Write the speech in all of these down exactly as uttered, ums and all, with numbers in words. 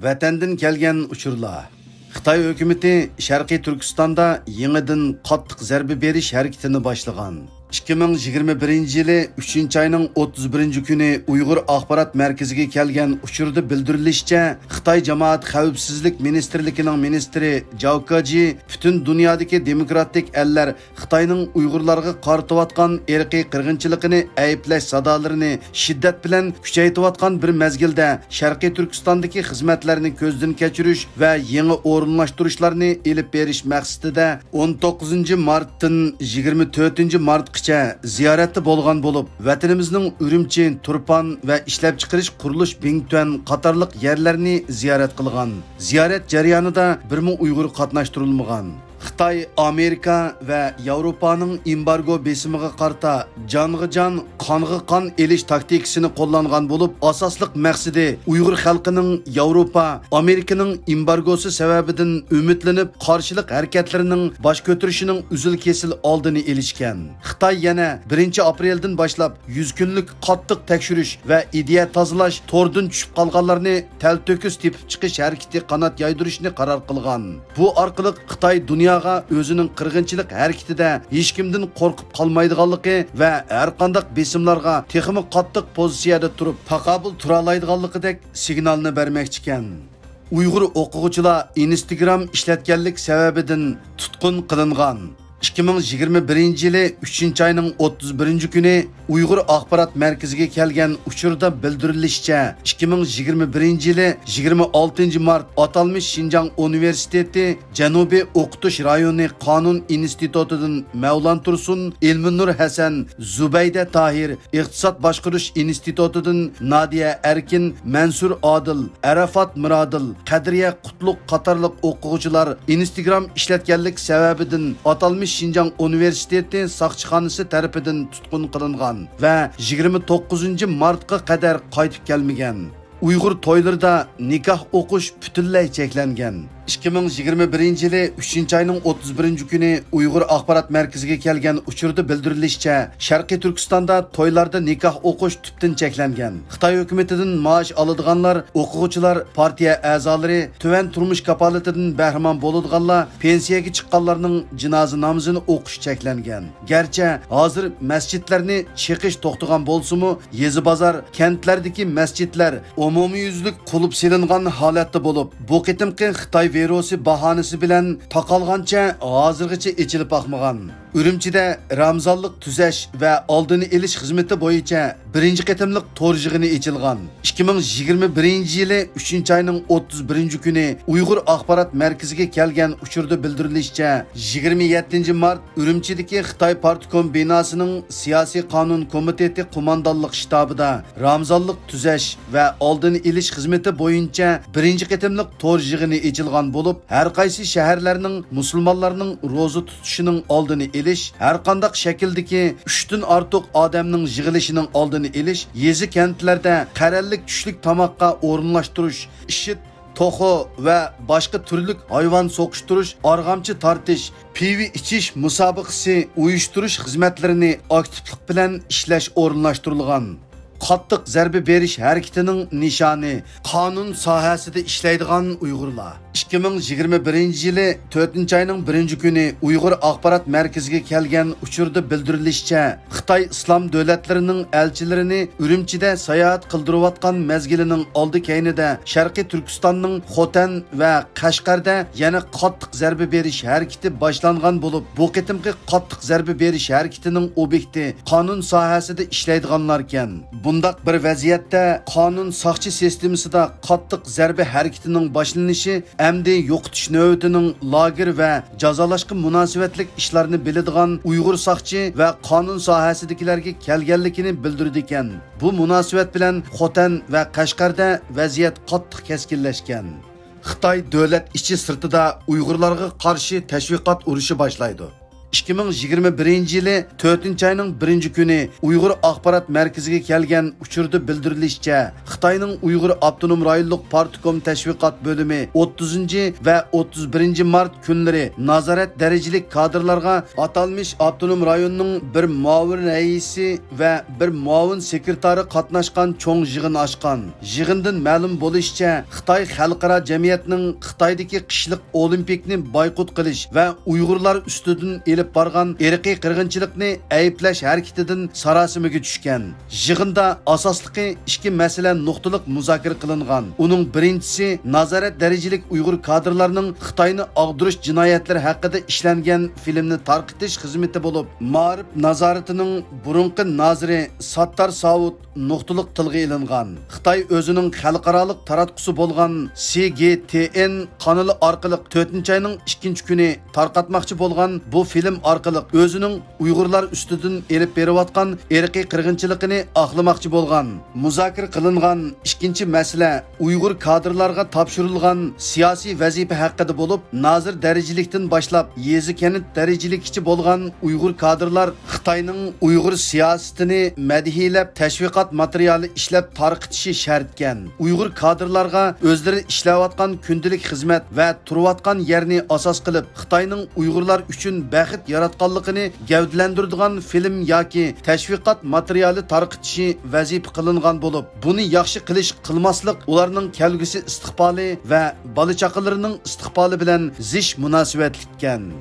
ۋەتەندىن كەلگەن ئۇچۇرلار. خىتاي ھۆكۈمىتى شەرقىي تۈركىستاندا يېڭىدىن قاتتىق زەربە بېرىش ھەرىكىتىنى باشلىغان. ئىككى مىڭ يىگىرمە بىرىنچى يىلى ئۈچىنچى ئاينىڭ ئوتتۇز بىرىنچى كۈنى ئۇيغۇر ئاخبارات مەركىزىگە كەلگەن ئۇچۇردا بىلدۈرۈلۈشىچە، خىتاي جامائەت خەۋپسىزلىك مىنىستىرلىكىنىڭ مىنىستىرى جاۋ كاجى پۈتۈن دۇنيادىكى دېموكراتىك ئەللەر خىتاينىڭ ئۇيغۇرلارغا قارىتىۋاتقان ئىرقىي قىرغىنچىلىقىنى ئەيىبلەش سادالىرىنى شىددەت بىلەن كۈچەيتىۋاتقان بىر مەزگىلدە، شەرقىي تۈركىستاندىكى خىزمەتلەرنى كۆزدىن كەچۈرۈش ۋە يېڭى ئورۇنلاشتۇرۇشلارنى ئېلىپ بېرىش مەقسىتىدە، ئون توققۇزىنچى مارتتىن يىگىرمە تۆتىنچى مارتقىچە زىيارەتتە بولغان بولۇپ، ۋەتىنىمىزنىڭ ئۈرۈمچى، تۇرپان ۋە ئىشلەپچىقىرىش قۇرۇلۇش بىڭتۈەن قاتارلىق يەرلەرنى زىيارەت قىلغان. زىيارەت جەريانىدا بىرمۇ ئۇيغۇر قاتناشتۇرۇلمىغان. خىتاي، ئامېرىكا ۋە ياۋروپانىڭ ئېمبارگو بېسىمىغا قارىتا جانغا جان، قانغا قان ئېلىش تاكتىكىسىنى قوللانغان بولۇپ، ئاساسلىق مەقسىتى ئۇيغۇر خەلقىنىڭ ياۋروپا، ئامېرىكىنىڭ ئېمبارگوسى سەۋەبىدىن ئۈمىدلىنىپ، قارشىلىق ھەرىكەتلىرىنىڭ باش كۆتۈرۈشىنىڭ ئۈزۈل-كېسىل ئالدىنى ئېلىشكەن. خىتاي يەنە بىرىنچى ئاپرېلدىن باشلاپ يۈز كۈنلۈك قاتتىق تەكشۈرۈش ۋە ئىدىيە تازىلاش، توردىن چۈشۈپ قالغانلارنى تەلتۆكۈس تېپىپ چىقىش ھەرىكىتى قانات يايدۇرۇشنى قارار قىلغان. بۇ ئارقىلىق خىتاي دۇنياغا ئۆزىنىڭ قىرغىنچىلىق ھەرىكىتىدە ھېچكىمدىن قورقۇپ قالمايدىغانلىقى ۋە ھەرقانداق بېسىملارغا تېخىمۇ قاتتىق پوزىتسىيەدە تۇرۇپ تاقابىل تۇرالايدىغانلىقىدەك سىگنالنى بەرمەكچىكەن. ئۇيغۇر ئوقۇغۇچىلار ئىنستگرام ئىشلەتكەنلىك سەۋەبىدىن تۇتقۇن قىلىنغان. ئىككى مىڭ يىگىرمە بىرىنچى يىلى ئۈچىنچى ئاينىڭ ئوتتۇز بىرىنچى كۈنى ئۇيغۇر ئاخبارات مەركىزىگە كەلگەن ئۇچۇردا بىلدۈرۈلۈشىچە، ئىككى مىڭ يىگىرمە بىرىنچى يىلى يىگىرمە ئالتىنچى مارت ئاتالمىش شىنجاڭ ئۇنىۋېرسىتېتى جەنۇبىي ئوقۇتۇش رايونى قانۇن ئىنستىتۇتىدىن مەۋلان تۇرسۇن، ئىلمىنۇر ھەسەن، زۇبەيدە تاھىر، ئىقتىساد باشقۇرۇش ئىنستىتۇتىدىن نادىيە ئەركىن، مەنسۇر ئادىل، ئەرەفات مىرادىل، قەدرىيە قۇتلۇق قاتارلىق ئوقۇغۇچىلار ئىنستگرام ئىشلەتكەنلىك سەۋەبىدىن ئاتالمىش شىنجاڭ ئۇنىۋېرسىتېتى ساقچىخانىسى تەرىپىدىن تۇتقۇن قىلىنغان ۋە يىگىرمە توققۇزىنچى مارتقا قەدەر قايتىپ كەلمىگەن. ئۇيغۇر تويلىرىدا نىكاھ ئوقۇش پۈتۈنلەي چەكلەنگەن. ئىككى مىڭ يىگىرمە بىرىنچى يىلى ئۈچىنچى ئاينىڭ ئوتتۇز بىرىنچى كۈنى ئۇيغۇر ئاخبارات مەركىزىگە كەلگەن ئۇچۇردا بىلدۈرۈلۈشىچە، شەرقىي تۈركىستاندا تويلاردا نىكاھ ئوقۇش تۈپتىن چەكلەنگەن. خىتاي ھۆكۈمىتىدىن مائاش ئالىدىغانلار، ئوقۇغۇچىلار، پارتىيە ئەزالىرى، تۆۋەن تۇرمۇش كاپالىتىدىن بەھرىمەن بولىدىغانلار، پېنسىيەگە چىققانلارنىڭ جىنازا نامىزىنى ئوقۇش چەكلەنگەن. گەرچە ھازىر مەسچىتلەرنى چېقىش توختىغان بولسىمۇ، يېزا بازار، كەنتلەردىكى مەسچىتلەر ئومۇميۈزلۈك قۇلۇپ سېلىنغان ھالەتتە بولۇپ، بۇ قېتىمقى خىتاي ۋىرۇسى باھانىسى بىلەن تاقالغانچە ھازىرغىچە ئېچىلىپ باقمىغان. ئۈرۈمچىدە رامىزانلىق تۈزەش ۋە ئالدىنى ئېلىش خىزمىتى بويىچە بىرىنچى قېتىملىق تور يىغىنى ئېچىلغان. ئىككى مىڭ يىگىرمە بىرىنچى يىلى ئۈچىنچى ئاينىڭ ئوتتۇز بىرىنچى كۈنى ئۇيغۇر ئاخبارات مەركىزىگە كەلگەن ئۇچۇردا بىلدۈرۈلۈشىچە، يىگىرمە يەتتىنچى مارت ئۈرۈمچىدىكى خىتاي پارتكوم بىناسىنىڭ سىياسىي قانۇن كومىتېتى قوماندانلىق شتابىدا رامىزانلىق تۈزەش ۋە ئالدىنى ئېلىش خىزمىتى بويىچە بىرىنچى قېتىملىق تور يىغىنى ئېچىلغان بولۇپ، ھەر قايسى شەھەرلەرنىڭ مۇسۇلمانلارنىڭ روزا تۇتۇشىنىڭ ئالدىنى ئېلىش، ھەرقانداق شەكىلدىكى ئۈچتىن ئارتۇق ئادەمنىڭ يىغىلىشىنىڭ ئالدىنى ئېلىش، يېزا كەنتلەردە قەرەللىك چۈشلۈك تاماققا ئورۇنلاشتۇرۇش، ئىشىت، توخۇ ۋە باشقا تۈرلۈك ھايۋان سوقۇشتۇرۇش، ئارغامچا تارتىش، پىۋا ئىچىش مۇسابىقىسى ئۇيۇشتۇرۇش خىزمەتلىرىنى ئاكتىپلىق بىلەن ئىشلەش ئورۇنلاشتۇرۇلغان. قاتتىق زەربە بېرىش ھەرىكىتىنىڭ نىشانى، قانۇن ساھەسىدە ئىشلەيدىغان ئۇيغۇرلار. ئىككى مىڭ يىگىرمە بىرىنچى يىلى تۆتىنچى ئاينىڭ بىرىنچى كۈنى ئۇيغۇر ئاخبارات مەركىزىگە كەلگەن ئۇچۇردا بىلدۈرۈلۈشىچە، خىتاي ئىسلام دۆلەتلىرىنىڭ ئەلچىلىرىنى ئۈرۈمچىدە ساياھەت قىلدۇرۇۋاتقان مەزگىلىنىڭ ئالدى كەينىدە شەرقىي تۈركىستاننىڭ خوتەن ۋە قەشقەردە يەنە قاتتىق زەربە بېرىش ھەرىكىتى باشلانغان بولۇپ، بۇ قېتىمقى قاتتىق زەربە بېرىش ھەرىكىتىنىڭ ئوبيېكتى قانۇن ساھەسىدە ئىشلەيدىغانلاركەن. بۇنداق بىر ۋەزىيەتتە قانۇن ساقچى سىستېمىسىدا قاتتىق زەربە ھەرىكىتىنىڭ باشلىنىشى ئەمدى يوقىتىش نۆۋىتىنىڭ لاگېر ۋە جازالاشقا مۇناسىۋەتلىك ئىشلارنى بىلىدىغان ئۇيغۇر ساقچى ۋە قانۇن ساھەسىدىكىلەرگە كەلگەنلىكىنى بىلدۈرىدىكەن. بۇ مۇناسىۋەت بىلەن خوتەن ۋە قەشقەردە ۋەزىيەت قاتتىق كەسكىنلەشكەن. خىتاي دۆلەت ئىچى سىرتىدا ئۇيغۇرلارغا قارشى تەشۋىقات ئۇرۇشى باشلايدۇ. ئىككى مىڭ يىگىرمە بىرىنچى يىلى تۆتىنچى ئاينىڭ بىرىنچى كۈنى ئۇيغۇر ئاخبارات مەركىزىگە كەلگەن ئۇچۇردا بىلدۈرۈلۈشىچە، خىتاينىڭ ئۇيغۇر ئاپتونوم رايونلۇق پارتكوم تەشۋىقات بۆلۈمى ئوتتۇزىنچى ۋە ئوتتۇز بىرىنچى مارت كۈنلىرى نازارەت دەرىجىلىك كادىرلارغا ئاتالمىش ئاپتونوم رايوننىڭ بىر مۇئاۋىن رەئىسى ۋە بىر مۇئاۋىن سېكرېتارى قاتناشقان چوڭ يىغىن ئاچقان. يىغىندىن مەلۇم بولۇشىچە، خىتاي خەلقئارا جەمئىيەتنىڭ خىتايدىكى قىشلىق ئولىمپىكنى بايقۇت قىلىش ۋە ئۇيغۇرلار ئۈستىدىن ئېلىپ بارغان ئىرقىي قىرغىنچىلىقنى ئەيىبلەش ھەرىكىتىدىن ساراسىمىگە چۈشكەن. يىغىندا ئاساسلىقى ئىككى مەسىلە نۇقتىلىق مۇزاكىرە قىلىنغان. ئۇنىڭ بىرىنچىسى نازارەت دەرىجىلىك ئۇيغۇر كادىرلارنىڭ خىتاينى ئاغدۇرۇش جىنايەتلىرى ھەققىدە ئىشلەنگەن فىلىمنى تارقىتىش خىزمىتى بولۇپ، مائارىپ نازارىتىنىڭ بۇرۇنقى نازىرى ساتتار ساۋۇت نۇقتىلىق تىلغا ئېلىنغان. خىتاي ئۆزىنىڭ خەلقئارالىق تاراتقۇسى بولغان سى گې تې ئېن قانىلى ئارقىلىق تۆتىنچى ئاينىڭ ئىككىنچى كۈنى تارقاتماقچى بولغان بۇ فىلىم ئارقىلىق ئۆزىنىڭ ئۇيغۇرلار ئۈستىدىن ئېلىپ بېرىۋاتقان ئىرقىي قىرغىنچىلىقىنى ئاقلىماقچى بولغان. مۇزاكىرە قىلىنغان ئىككىنچى مەسىلە ئۇيغۇر كادىرلارغا تاپشۇرۇلغان سىياسىي ۋەزىپە ھەققىدە بولۇپ، نازىر دەرىجىلىكتىن باشلاپ يېزا، كەنت دەرىجىلىككىچە بولغان ئۇيغۇر كادىرلار خىتاينىڭ ئۇيغۇر سىياسىتىنى مەدھىيلەپ، تەشۋىقات ماتېرىيالى ئىشلەپ تارقىتىشى شەرتكەن. ئۇيغۇر كادىرلارغا ئۆزلىرى ئىشلەۋاتقان كۈندىلىك خىزمەت ۋە تۇرۇۋاتقان يەرنى ئاساس قىلىپ، خىتاينىڭ ئۇيغۇرلار ئۈچۈن بەخت ياراتقانلىقىنى گەۋدىلەندۈرىدىغان فىلىم ياكى تەشۋىقات ماتېرىيالى تارقىتىشى ۋەزىپە قىلىنغان بولۇپ، بۇنى ياخشى قىلىش، قىلماسلىق ئۇلارنىڭ كەلگۈسى ئىستىقبالى ۋە بالا-چاقىلىرىنىڭ ئىستىقبالى بىلەن زىچ مۇناسىۋەتلىككەن.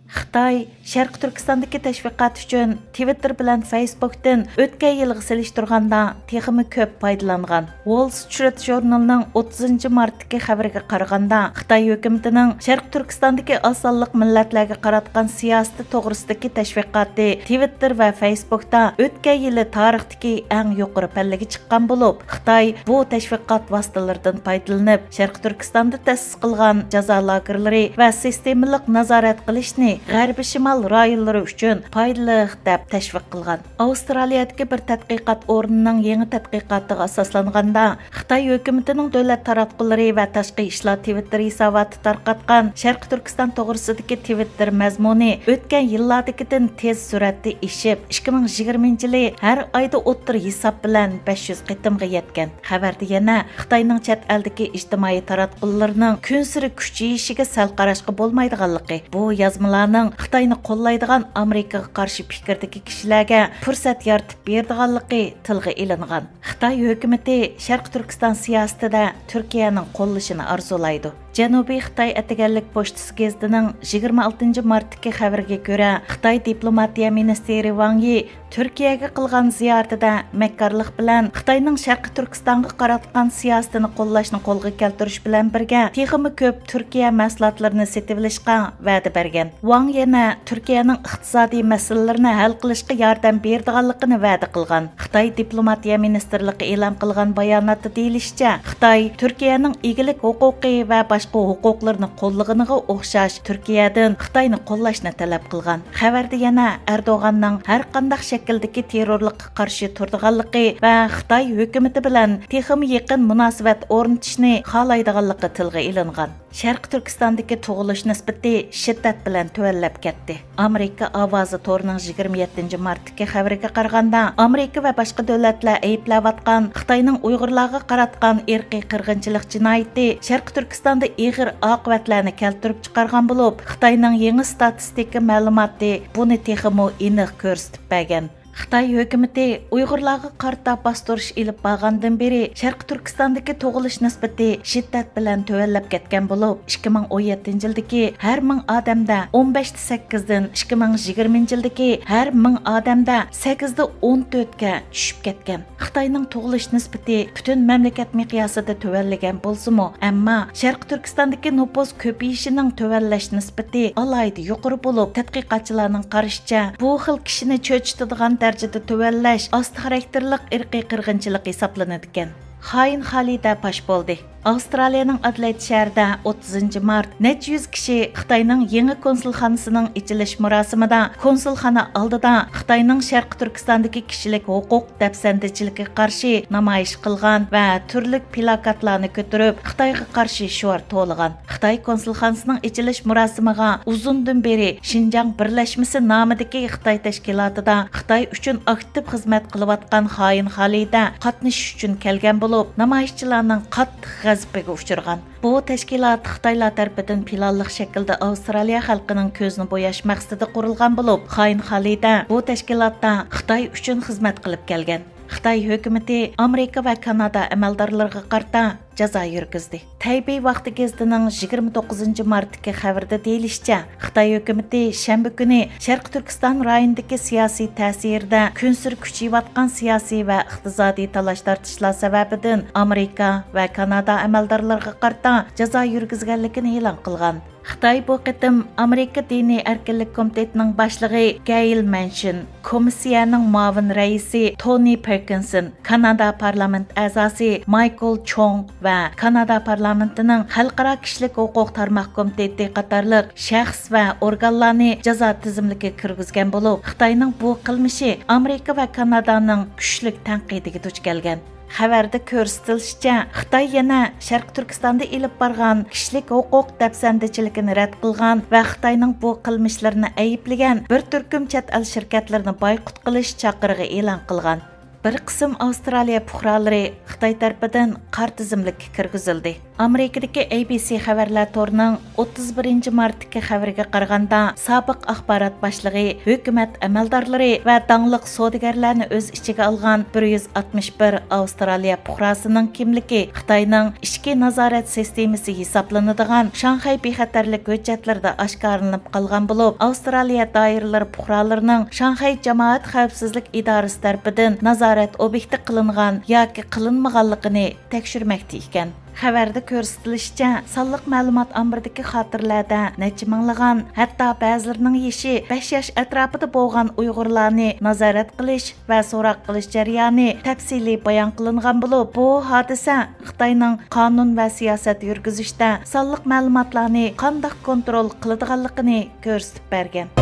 خىتاي شەرقىي تۈركىستاندىكى تەشۋىقات ئۈچۈن تىۋىتتېر بىلەن فەيسبۇكتىن ئۆتكەن يىلغا سېلىشتۇرغاندا تېخىمۇ كۆپ پايدىلانغان. ۋول سترىت ژۇرنىلىنىڭ ئوتتۇزىنچى مارتتىكى خەۋىرىگە قارىغاندا، خىتاي ھۆكۈمىتىنىڭ شەرقىي تۈركىستاندىكى ئاز سانلىق مىللەتلەرگە قاراتقان سىياسىتى توغرىسىدىكى تەشۋىقاتى تىۋىتتېر ۋە فەيسبۇكتا ئۆتكەن يىلى تارىختىكى ئەڭ يۇقىرى پەللىگە چىققان بولۇپ، خىتاي بۇ تەشۋىقات ۋاسىتىلىرىدىن پايدىلىنىپ، شەرقىي تۈركىستاندا تەسىس قىلغان جازا لاگېرلىرى ۋە سىستېمىلىق نازارەت قىلىشنى غەربىي شىمال رايونلىرى ئۈچۈن پايدىلىق دەپ تەشۋىق قىلغان. ئاۋسترالىيەدىكى بىر تەتقىقات ئورنىنىڭ يېڭى تەتقىقاتىغا ئاساسلانغاندا، خىتاي ھۆكۈمىتىنىڭ دۆلەت تاراتقۇلىرى ۋە تاشقى ئىشلار تىۋىتتېر ھېساباتى تارقاتقان شەرقىي تۈركىستان توغرىسىدىكى تىۋىتتېر مەزمۇنى ئۆتكەن يىللاردىكىدىن تېز سۈرئەتتە ئېشىپ، ئىككى مىڭ يىگىرمىنچى يىلى ھەر ئايدا ئوتتۇرا ھېساب بىلەن بەش يۈز قېتىمغا يەتكەن. خەۋەردە يەنە خىتاينىڭ چەت ئەلدىكى ئىجتىمائىي تاراتقۇلىرىنىڭ كۈنسېرى كۈچىيىشىگە سەل قاراشقا بولمايدىغانلىقى، بۇ يازمىلارنىڭ خىتاينى قوللايدىغان ئامېرىكىغا قارشى پىكىردىكى كىشىلەرگە پۇرسەت يارىتىپ بېرىدىغانلىقى تىلغا ئېلىنغان. خىتاي ھۆكۈمىتى شەرقىي تۈركىستان سىياسىتىدە تۈركىيەنىڭ قوللىشىنى ئارزۇلايدۇ. جەنۇبىي خىتاي ئەتىگەنلىك پوچتىسى گېزىتىنىڭ يىگىرمە ئالتىنچى مارتتىكى خەۋىرىگە كۆرە، خىتاي دىپلوماتىيە مىنىستىرى ۋاڭ يى تۈركىيەگە قىلغان زىيارىتىدە مەككارلىق بىلەن خىتاينىڭ شەرقىي تۈركىستانغا قاراتقان سىياسىتىنى قوللاشنى قولغا كەلتۈرۈش بىلەن بىرگە، تېخىمۇ كۆپ تۈركىيە مەھسۇلاتلىرىنى سېتىۋېلىشقا ۋەدە بەرگەن. ۋاڭ يەنە تۈركىيەنىڭ ئىقتىسادىي مەسىلىلىرىنى ھەل قىلىشقا ياردەم بېرىدىغانلىقىنى ۋەدە قىلغان. خىتاي دىپلوماتىيە مىنىستىرلىقى ئېلان قىلغان باياناتتا دېيىلىشىچە، خىتاي تۈركىيەنىڭ ئىگىلىك ھوقۇقى ۋە باشقا ھوقۇقلىرىنى قوللىغىنىغا ئوخشاش، تۈركىيەدىن خىتاينى قوللاشنى تەلەپ قىلغان. خەۋەردە يەنە ئەردوغاننىڭ ھەر قانداق شەكىلدىكى تېررورلۇققا قارشى تۇرىدىغانلىقى ۋە خىتاي ھۆكۈمىتى بىلەن تېخىمۇ يېقىن مۇناسىۋەت ئورنىتىشنى خالايدىغانلىقى تىلغا ئېلىنغان. شەرقىي تۈركىستاندىكى تۇغۇلۇش نىسبىتى شىددەت بىلەن تۆۋەنلەپ كەتتى. ئامېرىكا ئاۋازى تورىنىڭ يىگىرمە يەتتىنچى مارتتىكى خەۋىرىگە قارىغاندا، ئامېرىكا ۋە باشقا دۆلەتلەر ئەيىبلەۋاتقان خىتاينىڭ ئۇيغۇرلارغا قاراتقان ئىرقىي قىرغىنچىلىق جىنايىتى شەرقىي تۈركىستاندا ئېغىر ئاقىۋەتلەرنى كەلتۈرۈپ چىقارغان بولۇپ، خىتاينىڭ يېڭى ستاتىستىكا مەلۇماتى بۇنى تېخىمۇ ئېنىق كۆرسىتىپ بەرگەن. خىتاي ھۆكۈمىتى ئۇيغۇرلارغا قارىتا باستۇرۇش ئېلىپ بارغاندىن بېرى، شەرقىي تۈركىستاندىكى تۇغۇلۇش نىسبىتى شىددەت بىلەن تۆۋەنلەپ كەتكەن بولۇپ، ئىككى مىڭ ئون يەتتىنچى يىلدىكى ھەر مىڭ ئادەمدە ئون بەشتە سەككىزدىن، ئىككى مىڭ يىگىرمىنچى يىلدىكى ھەر مىڭ ئادەمدە سەككىزدە ئون تۆتكە چۈشۈپ كەتكەن. خىتاينىڭ تۇغۇلۇش نىسبىتى پۈتۈن مەملىكەت مىقياسىدا تۆۋەنلىگەن بولسىمۇ، ئەمما شەرقىي تۈركىستاندىكى نوپۇس كۆپىيىشىنىڭ تۆۋەنلەش نىسبىتى ئالاھىدە يۇقىرى بولۇپ، تەتقىقاتچىلارنىڭ قارىشىچە، بۇ خىل كىشىنى چۆچۈتىدىغان دەرىجىدە تۆۋەنلەش ئاستا خاراكتېرلىق ئىرقىي قىرغىنچىلىق ھېسابلىنىدىكەن. خائىن خالىدە پاش بولدى. ئاۋسترالىيەنىڭ ئادېلېيد شەھىرىدە ئوتتۇزىنچى مارت نەچچە يۈز كىشى خىتاينىڭ يېڭى كونسۇلخانىسىنىڭ ئېچىلىش مۇراسىمىدا كونسۇلخانا ئالدىدا خىتاينىڭ شەرقىي تۈركىستاندىكى كىشىلىك ھوقۇق دەپسەندىچىلىكىگە قارشى نامايىش قىلغان ۋە تۈرلۈك پىلاكاتلارنى كۆتۈرۈپ، خىتايغا قارشى شوئار توۋلىغان. خىتاي كونسۇلخانىسىنىڭ ئېچىلىش مۇراسىمىغا ئۇزۇندىن بېرى شىنجاڭ بىرلەشمىسى نامىدىكى خىتاي تەشكىلاتىدا خىتاي ئۈچۈن ئاكتىپ خىزمەت قىلىۋاتقان خائىن خالىدە قاتنىشىش ئۈچۈن كەلگەن بولۇپ، نامايىشچىلارنىڭ قاتتىق غەزىپىگە ئۇچرىغان. بۇ تەشكىلات خىتايلار تەرىپىدىن پىلانلىق شەكىلدە ئاۋسترالىيە خەلقىنىڭ كۆزىنى بوياش مەقسىتىدە قۇرۇلغان بولۇپ، خائىن خالىدە بۇ تەشكىلاتتا خىتاي ئۈچۈن خىزمەت قىلىپ كەلگەن. خىتاي ھۆكۈمىتى ئامېرىكا ۋە كانادا ئەمەلدارلىرىغا قارىتا جازا يۈرگۈزدى. تەيبېي ۋاقتى گېزىتىنىڭ يىگىرمە توققۇزىنچى مارتتىكى خەۋىرىدە دېيىلىشىچە، خىتاي ھۆكۈمىتى شەنبە كۈنى شەرقىي تۈركىستان رايونىدىكى سىياسىي تەسىرىدە كۈنسېرى كۈچىيىۋاتقان سىياسىي ۋە ئىقتىسادىي تالاش-تارتىشلار سەۋەبىدىن ئامېرىكا ۋە كانادا ئەمەلدارلىرىغا قارىتا جازا يۈرگۈزگەنلىكىنى ئېلان قىلغان. خىتاي بۇ قېتىم ئامېرىكا دىنىي ئەركىنلىك كومىتېتىنىڭ باشلىقى گەيل مەنشىن، كومىسسىيەنىڭ مۇئاۋىن رەئىسى تونى پېركىنسون، كانادا پارلامېنت ئەزاسى مايكل چوڭ ۋە كانادا پارلامېنتىنىڭ خەلقئارا كىشىلىك ھوقۇق تارماق كومىتېتى قاتارلىق شەخس ۋە ئورگانلارنى جازا تىزىملىكىگە كىرگۈزگەن بولۇپ، خىتاينىڭ بۇ قىلمىشى ئامېرىكا ۋە كانادانىڭ كۈچلۈك تەنقىدىگە دۇچ كەلگەن. خەۋەردە كۆرسىتىلىشىچە، خىتاي يەنە شەرقىي تۈركىستاندا ئېلىپ بارغان كىشىلىك ھوقۇق دەپسەندىچىلىكىنى رەت قىلغان ۋە خىتاينىڭ بۇ قىلمىشلىرىنى ئەيىبلىگەن بىر تۈركۈم چەت ئەل شىركەتلىرىنى بايقۇت قىلىش چاقىرىقى ئېلان قىلغان. بىر قىسىم ئاۋسترالىيە پۇقرالىرى خىتاي تەرىپىدىن قارا تىزىملىككە كىرگۈزۈلدى. ئامېرىكىدىكى ئەي بى سى خەۋەرلەر تورىنىڭ ئوتتۇز بىرىنچى مارتتىكى خەۋىرىگە قارىغاندا، سابىق ئاخبارات باشلىقى، ھۆكۈمەت ئەمەلدارلىرى ۋە داڭلىق سودىگەرلەرنى ئۆز ئىچىگە ئالغان بىر يۈز ئاتمىش بىر ئاۋسترالىيە پۇقراسىنىڭ كىملىكى خىتاينىڭ ئىچكى نازارەت سىستېمىسى ھېسابلىنىدىغان شاڭخەي بىخەتەرلىك ھۆججەتلىرىدە ئاشكارىلىنىپ قالغان بولۇپ، ئاۋسترالىيە دائىرىلىرى پۇقرالىرىنىڭ شاڭخەي جامائەت خەۋپسىزلىك ئىدارىسى تەرىپىدىن نازارەت ئوبيېكتى قىلىنغان ياكى قىلىنمىغانلىقىنى تەكشۈرمەكتە ئىكەن. خەۋەردە كۆرسىتىلىشىچە، سانلىق مەلۇمات ئامبىرىدىكى خاتىرىلەردە نەچچە مىڭلىغان، ھەتتا بەزىلىرىنىڭ يېشى بەش ياش ئەتراپىدا بولغان ئۇيغۇرلارنى نازارەت قىلىش ۋە سوراق قىلىش جەريانى تەپسىلىي بايان قىلىنغان بولۇپ، بۇ ھادىسە خىتاينىڭ قانۇن ۋە سىياسەت يۈرگۈزۈشتە سانلىق مەلۇماتلارنى قانداق كونترول قىلىدىغانلىقىنى كۆرسىتىپ بەرگەن.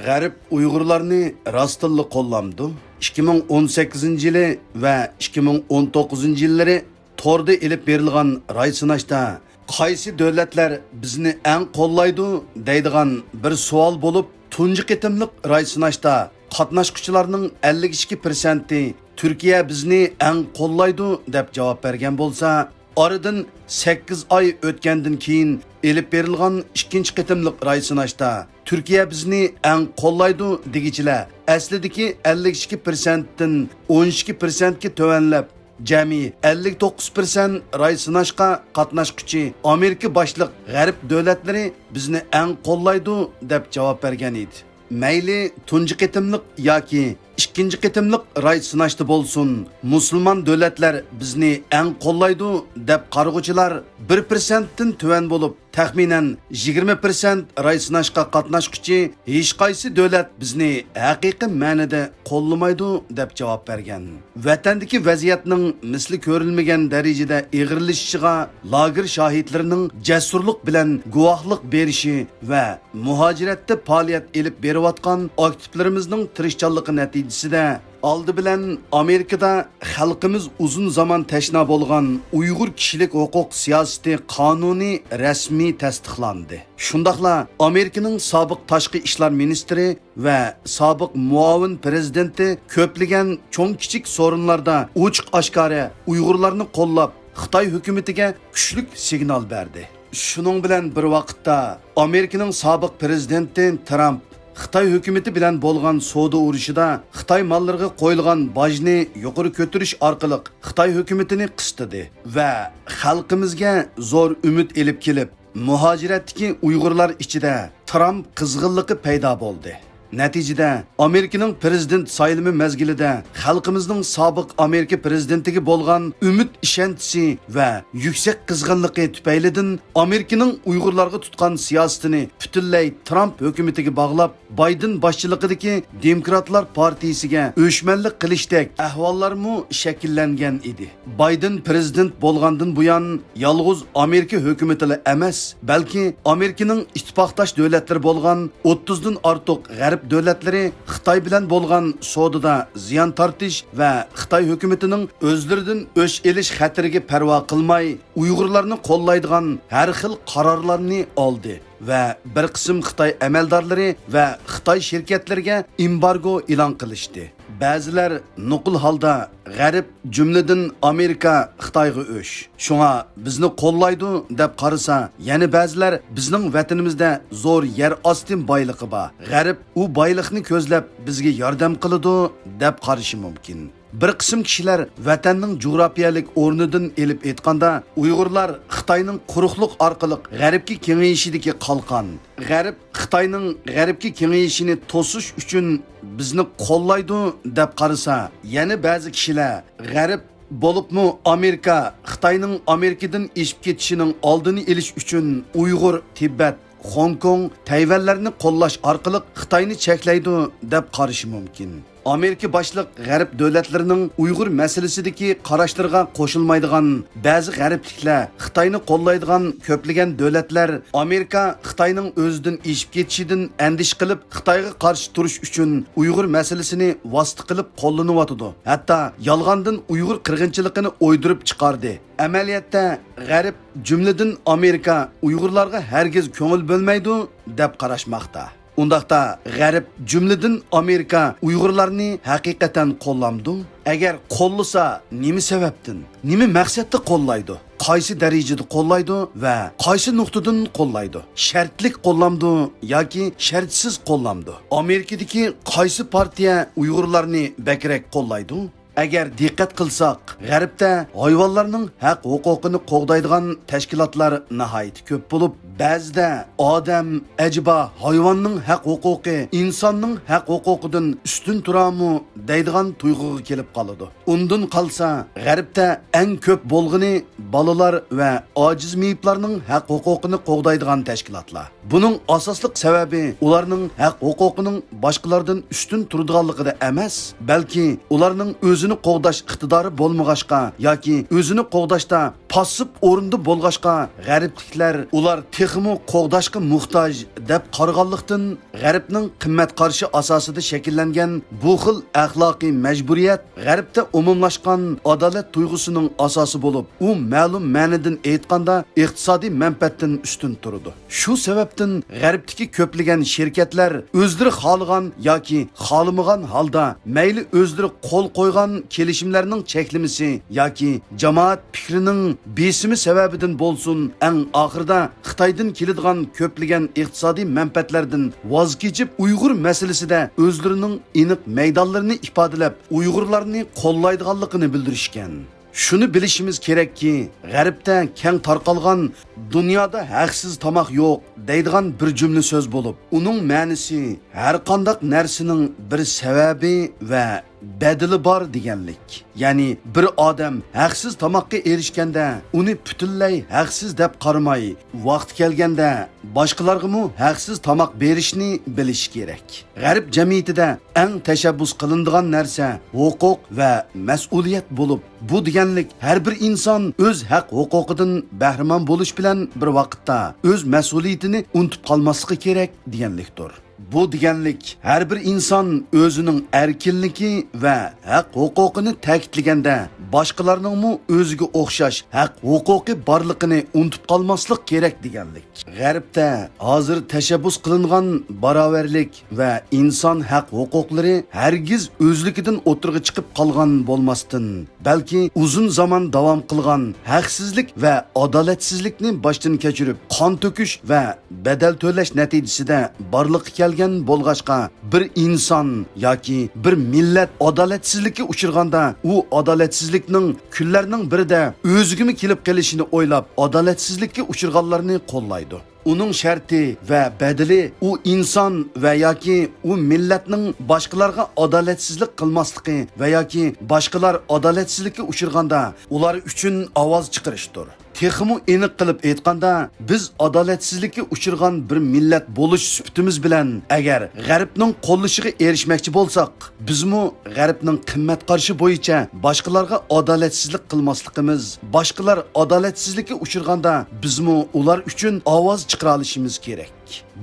غەرب ئۇيغۇرلارنى راستتىنلا قوللامدۇ؟ ئىككى مىڭ ئون سەككىزىنچى يىلى ۋە ئىككى مىڭ ئون توققۇزىنچى يىللىرى توردا ئېلىپ بېرىلغان راي سىناشتا، «قايسى دۆلەتلەر بىزنى ئەڭ قوللايدۇ؟» دەيدىغان بىر سوئال بولۇپ، تۇنجى قېتىملىق راي سىناشتا قاتناشقۇچىلارنىڭ ئەللىك ئىككى پىرسەنتى «تۈركىيە بىزنى ئەڭ قوللايدۇ» دەپ جاۋاب بەرگەن بولسا، ئارىدىن سەككىز ئاي ئۆتكەندىن كېيىن ئېلىپ بېرىلغان ئىككىنچى قېتىملىق راي سىناشتا، «تۈركىيە بىزنى ئەڭ قوللايدۇ» دېگۈچىلەر ئەسلىدىكى ئەللىك ئىككى پىرسەنتتىن ئون ئىككى پىرسەنتكە تۆۋەنلەپ، جەمئىي ئەللىك توققۇز پىرسەنت راي سىناشقا قاتناشقۇچى ئامېرىكا باشلىق غەرب دۆلەتلىرى «بىزنى ئەڭ قوللايدۇ» دەپ جاۋاب بەرگەن ئىدى. مەيلى تۇنجى قېتىملىق ياكى ئىككىنچى قېتىملىق راي سىناشتا بولسۇن، مۇسۇلمان دۆلەتلەر بىزنى ئەڭ قوللايدۇ دەپ قارىغۇچىلار بىر پىرسەنتتىن تۆۋەن بولۇپ، تەخمىنەن يىگىرمە پىرسەنت راي سىناشقا قاتناشقۇچى «ھېچقايسى دۆلەت بىزنى ھەقىقىي مەنىدە قوللىمايدۇ» دەپ جاۋاب بەرگەن. ۋەتەندىكى ۋەزىيەتنىڭ مىسلى كۆرۈلمىگەن دەرىجىدە ئېغىرلىشىشىغا لاگېر شاھىتلىرىنىڭ جەسۇرلۇق بىلەن گۇۋاھلىق بېرىشى ۋە مۇھاجىرەتتە پائالىيەت ئېلىپ بېرىۋاتقان ئاكتىپلىرىمىزنىڭ تىرىشچانلىقى نەتىجىسىدە، ئالدى بىلەن ئامېرىكىدا خەلقىمىز ئۇزۇن زامان تەشنا بولغان ئۇيغۇر كىشىلىك ھوقۇق سىياسىتى قانۇنى رەسمىي تەستىقلاندى. شۇنداقلا ئامېرىكىنىڭ سابىق تاشقى ئىشلار مىنىستىرى ۋە سابىق مۇئاۋىن پىرېزىدېنتى كۆپلىگەن چوڭ-كىچىك سورۇنلاردا ئوچۇق-ئاشكارا ئۇيغۇرلارنى قوللاپ، خىتاي ھۆكۈمىتىگە كۈچلۈك سىگنال بەردى. شۇنىڭ بىلەن بىر ۋاقىتتا، ئامېرىكىنىڭ سابىق پىرېزىدېنتى ترامپ خىتاي ھۆكۈمىتى بىلەن بولغان سودا ئۇرۇشىدا خىتاي ماللىرىغا قويۇلغان باجنى يۇقىرى كۆتۈرۈش ئارقىلىق خىتاي ھۆكۈمىتىنى قىستىدى ۋە خەلقىمىزگە زور ئۈمىد ئېلىپ كېلىپ، مۇھاجىرەتتىكى ئۇيغۇرلار ئىچىدە ترامپ قىزغىنلىقى پەيدا بولدى. نەتىجىدە، ئامېرىكىنىڭ پىرېزىدېنت سايلىمى مەزگىلىدە خەلقىمىزنىڭ سابىق ئامېرىكا پىرېزىدېنتىگە بولغان ئۈمىد ئىشەنچىسى ۋە يۈكسەك قىزغىنلىقى تۈپەيلىدىن ئامېرىكىنىڭ ئۇيغۇرلارغا تۇتقان سىياسىتىنى پۈتۈنلەي ترامپ ھۆكۈمىتىگە باغلاپ، بايدېن باشچىلىقىدىكى دېموكراتلار پارتىيىسىگە ئۆچمەنلىك قىلىشتەك ئەھۋاللارمۇ شەكىللەنگەن ئىدى. بايدېن پىرېزىدېنت بولغاندىن بۇيان، يالغۇز ئامېرىكا ھۆكۈمىتىلا ئەمەس، بەلكى ئامېرىكىنىڭ ئىتتىپاقداش دۆلەتلىرى بولغان ئوتتۇزدىن ئارتۇق غەرب دۆلەتلىرى خىتاي بىلەن بولغان سودىدا زىيان تارتىش ۋە خىتاي ھۆكۈمىتىنىڭ ئۆزلىرىدىن ئۆچ ئېلىش خەتىرىگە پەرۋا قىلماي، ئۇيغۇرلارنى قوللايدىغان ھەر خىل قارارلارنى ئالدى ۋە بىر قىسىم خىتاي ئەمەلدارلىرى ۋە خىتاي شىركەتلىرىگە ئېمبارگو ئېلان قىلىشتى. بەزىلەر نوقۇل ھالدا غەرب، جۈملىدىن ئامېرىكا خىتايغا ئۆچ، شۇڭا بىزنى قوللايدۇ دەپ قارىسا، يەنە بەزىلەر بىزنىڭ ۋەتىنىمىزدە زور يەر ئاستى بايلىقى بار، غەرب ئۇ بايلىقنى كۆزلەپ بىزگە ياردەم قىلىدۇ دەپ قارىشى مۇمكىن. بىر قىسىم كىشىلەر ۋەتەننىڭ جۇغراپىيەلىك ئورنىدىن ئېلىپ ئېيتقاندا، ئۇيغۇرلار خىتاينىڭ قۇرۇقلۇق ئارقىلىق غەربكە كېڭىيىشىدىكى قالقان، غەرب خىتاينىڭ غەربكە كېڭىيىشىنى توسۇش ئۈچۈن بىزنى قوللايدۇ دەپ قارىسا، يەنە بەزى كىشىلەر غەرب، بولۇپمۇ ئامېرىكا، خىتاينىڭ ئامېرىكىدىن ئېشىپ كېتىشىنىڭ ئالدىنى ئېلىش ئۈچۈن ئۇيغۇر، تىبەت، خوڭكوڭ، تەيۋەنلەرنى قوللاش ئارقىلىق خىتاينى چەكلەيدۇ دەپ قارىشى مۇمكىن. ئامېرىكا باشلىق غەرب دۆلەتلىرىنىڭ ئۇيغۇر مەسىلىسىدىكى قاراشلىرىغا قوشۇلمايدىغان بەزى غەربلىكلەر خىتاينى قوللايدىغان كۆپلىگەن دۆلەتلەر ئامېرىكا خىتاينىڭ ئۆزىدىن ئېشىپ كېتىشىدىن ئەندىشە قىلىپ، خىتايغا قارشى تۇرۇش ئۈچۈن ئۇيغۇر مەسىلىسىنى ۋاسىتە قىلىپ قوللىنىۋاتىدۇ. ھەتتا يالغاندىن ئۇيغۇر قىرغىنچىلىقىنى ئويدۇرۇپ چىقاردى. ئەمەلىيەتتە، غەرب، جۈملىدىن ئامېرىكا ئۇيغۇرلارغا ھەرگىز كۆڭۈل بۆلمەيدۇ دەپ قاراشماقتا. ئۇنداقتا، غەرب، جۈملىدىن ئامېرىكا ئۇيغۇرلارنى ھەقىقەتەن قوللامدۇ؟ ئەگەر قوللىسا، نېمە سەۋەبتىن، نېمە مەقسەتتە قوللايدۇ؟ قايسى دەرىجىدە قوللايدۇ ۋە قايسى نۇقتىدىن قوللايدۇ؟ شەرتلىك قوللامدۇ ياكى شەرتسىز قوللامدۇ؟ ئامېرىكىدىكى قايسى پارتىيە ئۇيغۇرلارنى بەكرەك قوللايدۇ؟ ئەگەر دىققەت قىلساق، غەربتە ھايۋانلارنىڭ ھەق ھوقۇقىنى قوغدايدىغان تەشكىلاتلار ناھايىتى كۆپ بولۇپ، بەزىدە ئادەم، ئەجەبا ھايۋاننىڭ ھەق ھوقۇقى ئىنساننىڭ ھەق ھوقۇقىدىن ئۈستۈن تۇرامۇ دەيدىغان تۇيغۇغا كېلىپ قالىدۇ. ئۇندىن قالسا، غەربتە ئەڭ كۆپ بولغىنى بالىلار ۋە ئاجىز مېيىپلارنىڭ ھەق ھوقۇقىنى قوغدايدىغان تەشكىلاتلار. بۇنىڭ ئاساسلىق سەۋەبى ئۇلارنىڭ ھەق ھوقۇقىنىڭ باشقىلاردىن ئۈستۈن تۇرىدىغانلىقىدا ئەمەس، بەلكى ئۇلارنىڭ ئۆزىنى قوغداش ئىقتىدارى بولمىغاچقا ياكى ئۆزىنى قوغداشتا پاسسىپ ئورۇندا بولغاچقا، غەربلىكلەر ئۇلار تېخىمۇ قوغداشقا موھتاج دەپ قارىغانلىقتىن، غەربنىڭ قىممەت قارىشى ئاساسىدا شەكىللەنگەن بۇ خىل ئەخلاقىي مەجبۇرىيەت غەربتە ئومۇملاشقان ئادالەت تۇيغۇسىنىڭ ئاساسى بولۇپ، ئۇ مەلۇم مەنىدىن ئېيتقاندا ئىقتىسادىي مەنپەئەتتىن ئۈستۈن تۇرىدۇ. شۇ سەۋەبتىن غەربتىكى كۆپلىگەن شىركەتلەر ئۆزلىرى خالىغان ياكى خالىمىغان ھالدا مەيلى ئۆزلىرى قول قويغان كېلىشىملەرنىڭ چەكلىمىسى ياكى جامائەت پىكرىنىڭ بېسىمى سەۋەبىدىن بولسۇن، ئەڭ ئاخىرىدا خىتايدىن كېلىدىغان كۆپلىگەن ئىقتىسادىي مەنپەئەتلەردىن ۋاز كېچىپ، ئۇيغۇر مەسىلىسىدە ئۆزلىرىنىڭ ئېنىق مەيدانلىرىنى ئىپادىلەپ، ئۇيغۇرلارنى قوللايدىغانلىقىنى بىلدۈرۈشكەن. شۇنى بىلىشىمىز كېرەككى، غەربتە كەڭ تارقالغان، دۇنيادا ھەقسىز تاماق يوق دەيدىغان بىر جۈملە سۆز بولۇپ، ئۇنىڭ مەنىسى ھەرقانداق نەرسىنىڭ بىر سەۋەبى ۋە بەدىلى بار دېگەنلىك. يەنى بىر ئادەم ھەقسىز تاماققا ئېرىشكەندە، ئۇنى پۈتۈنلەي ھەقسىز دەپ قارىماي، ۋاقتى كەلگەندە باشقىلارغىمۇ ھەقسىز تاماق بېرىشنى بىلىشى كېرەك. غەرب جەمئىيىتىدە ئەڭ تەشەببۇس قىلىنىدىغان نەرسە ھوقۇق ۋە مەسئۇلىيەت بولۇپ، بۇ دېگەنلىك ھەر بىر ئىنسان ئۆز ھەق ھوقۇقىدىن بەھرىمەن بولۇش بىلەن بىر ۋاقىتتا ئۆز مەسئۇلىيىتىنى ئۇنتۇپ قالماسلىقى كېرەك دېگەنلىكتۇر. بۇ دېگەنلىك، ھەر بىر ئىنسان ئۆزىنىڭ ئەركىنلىكى ۋە ھەق ھوقۇقىنى تەكىتلىگەندە، باشقىلارنىڭمۇ ئۆزىگە ئوخشاش ھەق ھوقۇقى بارلىقىنى ئۇنتۇپ قالماسلىق كېرەك دېگەنلىك. غەربتە ھازىر تەشەببۇس قىلىنغان باراۋەرلىك ۋە ئىنسان ھەق ھوقۇقلىرى ھەرگىز ئۆزلۈكىدىن ئوتتۇرىغا چىقىپ قالغان بولماستىن، بەلكى ئۇزۇن زامان داۋام قىلغان ھەقسىزلىك ۋە ئادالەتسىزلىكنى باشتىن كەچۈرۈپ، قان تۆكۈش ۋە بەدەل تۆلەش نەتىجىسىدە بارلىققا كەلگەن بولغاچقا، بىر ئىنسان ياكى بىر مىللەت ئادالەتسىزلىككە ئۇچرىغاندا، ئۇ ئادالەتسىزلىكنىڭ كۈنلەرنىڭ بىرىدە ئۆزىگىمۇ كېلىپ قېلىشىنى ئويلاپ، ئادالەتسىزلىككە ئۇچرىغانلارنى قوللايدۇ. ئۇنىڭ شەرتى ۋە بەدىلى ئۇ ئىنسان ۋە ياكى ئۇ مىللەتنىڭ باشقىلارغا ئادالەتسىزلىك قىلماسلىقى ۋە ياكى باشقىلار ئادالەتسىزلىككە ئۇچرىغاندا ئۇلار ئۈچۈن ئاۋاز چىقىرىشتۇر. تېخىمۇ ئېنىق قىلىپ ئېيتقاندا، بىز ئادالەتسىزلىككە ئۇچرىغان بىر مىللەت بولۇش سۈپىتىمىز بىلەن، ئەگەر غەربنىڭ قوللىشىغا ئېرىشمەكچى بولساق، بىزمۇ غەربنىڭ قىممەت قارىشى بويىچە باشقىلارغا ئادالەتسىزلىك قىلماسلىقىمىز، باشقىلار ئادالەتسىزلىككە ئۇچرىغاندا بىزمۇ ئۇلار ئۈچۈن ئاۋاز چىقىرالىشىمىز كېرەك.